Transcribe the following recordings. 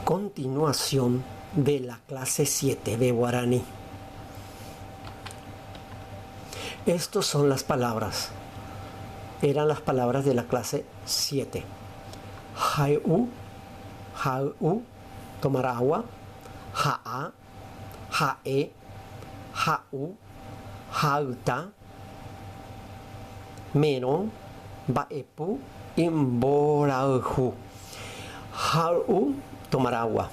Continuación de la clase 7 de guaraní. Estas son las palabras. Eran las palabras de la clase 7. Hay'u, hay'u, tomar agua. Ha'a, ha'e, ha'u, ha'yta, merõ, mba'epu, imborayhu. Hay'u, tomar agua.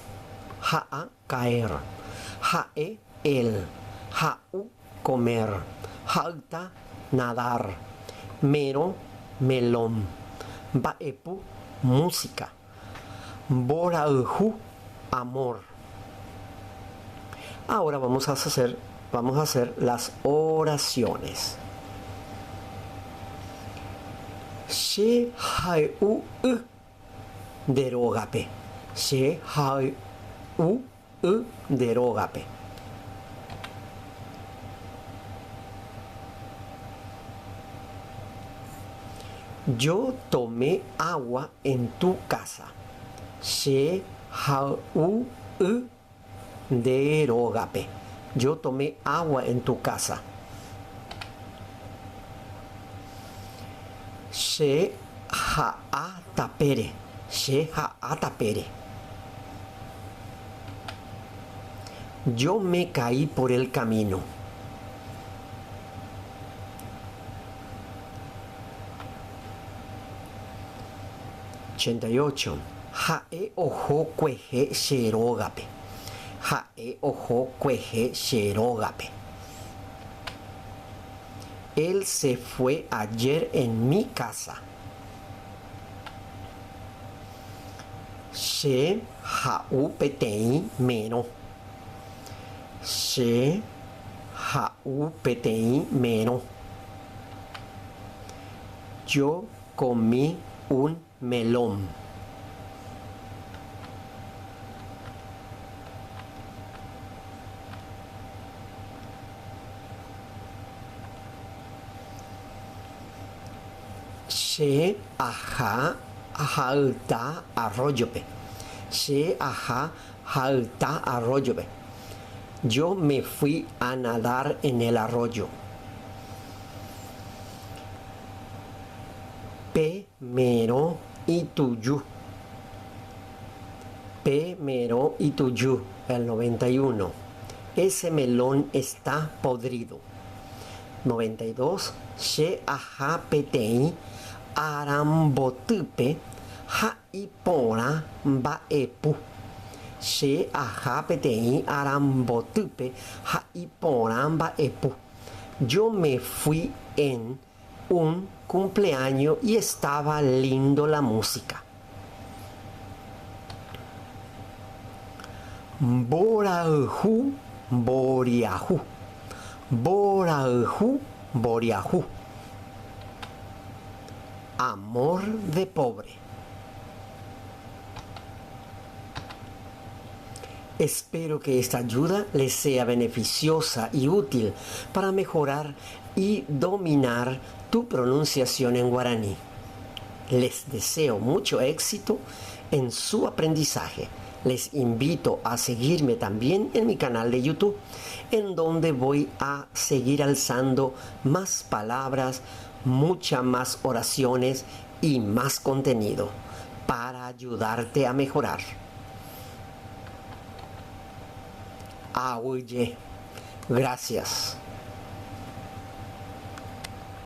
Ha'a, caer. Ha'e, él. Ha'u, comer. Ha'yta, nadar. Merõ, melón. Mba'epu, música. Mborayhu, amor. Ahora vamos a hacer, vamos a hacer las oraciones. Che hay'u y nde rógape. Che hay'u y nde rógape. Yo tomé agua en tu casa. Che hay'u y nde rógape. Yo tomé agua en tu casa. Che ha'a tapére. Che ha'a tapére. Yo me caí por el camino. 88. Ha'e oho kuehe che rógape. Ha'e oho kuehe che rógape. Él se fue ayer en mi casa. Che ha'u peteĩ merõ. Che ha'u peteĩ merõ. Yo comí un melón. Che aha ahayta arroyo-pe. Che aha hayta arroyo-pe. Yo me fui a nadar en el arroyo. Pe merõ ituju. Pe merõ ituju, el 91. Ese melón está podrido. 92. Che aha peteĩ arambotýpe ha iporã mba'epu. Che aha peteĩ arambotýpe ha iporã mba'epu. Yo me fui en un cumpleaño y estaba lindo la música. Mborayhu mboriahu. Mborayhu mboriahu. Amor de pobre. Espero que esta ayuda les sea beneficiosa y útil para mejorar y dominar tu pronunciación en guaraní. Les deseo mucho éxito en su aprendizaje. Les invito a seguirme también en mi canal de YouTube, en donde voy a seguir alzando más palabras, muchas más oraciones y más contenido para ayudarte a mejorar. Aguyje. Gracias.